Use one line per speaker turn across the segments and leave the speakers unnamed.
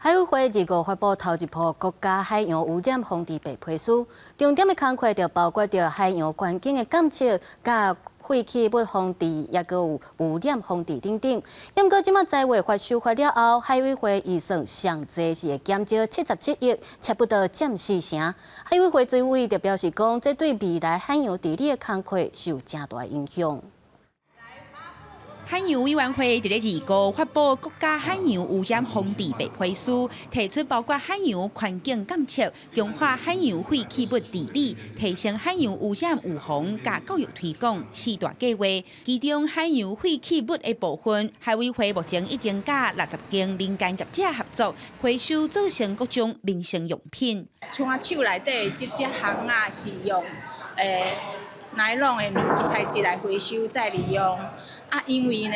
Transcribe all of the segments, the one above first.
海委會二五發布頭一波國家海洋污染防治白皮書，重點的工作就包括著海洋環境的監測、佮廢棄物防治，抑閣有污染防治等等。毋過這馬災劃法修法了後，海委會預算上濟是會減少77億，差不多佔四成。海委會主委就表示講，這對未來海洋治理的工作是有誠大影響。
海洋委員會佇咧二五發布國家海洋污染防治白皮書，提出包括海洋環境監測、強化海洋廢棄物治理、提升海洋污染預防佮教育推廣四大計劃。其中海洋廢棄物的部分，海委會目前已經佮60間民間業者合作，回收做成各種民生用品。
像我手內底這隻項仔是用奈龍的物材質來回收再利用。啊，因為呢，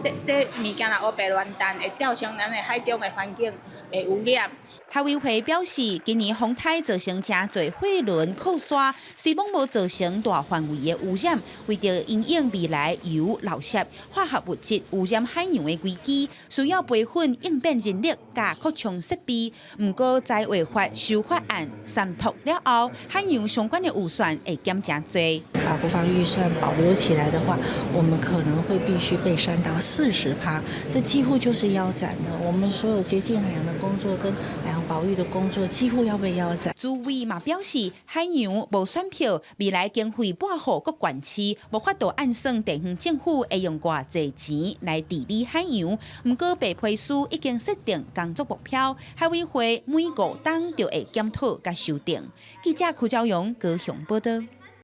這這物件若烏白亂擲，會造成咱的海中的環境會污染。
海委會表示，今年風颱造成誠濟貨輪靠沙，雖罔無造成大範圍的污染，為著因應未來油、垃圾、化學物質污染海洋的危機，需要培訓應變人力佮擴充設備。毋過，災劃法修法案三讀了後，海洋相關的預算會減誠濟。
把國防預算保留起來的話，我們可能會必須被刪到40%，這幾乎就是腰斬了。我們所有潔淨海洋的工作跟海洋保育的工作幾乎要被腰斬。
主委嘛表示，海洋無選票，未來經費撥予各縣市，無法度按算地方政府會用偌濟錢來治理海洋。毋過白皮書已經設定工作目標，海委會每5冬就會檢討佮修訂。記者柯昭陽高雄報道。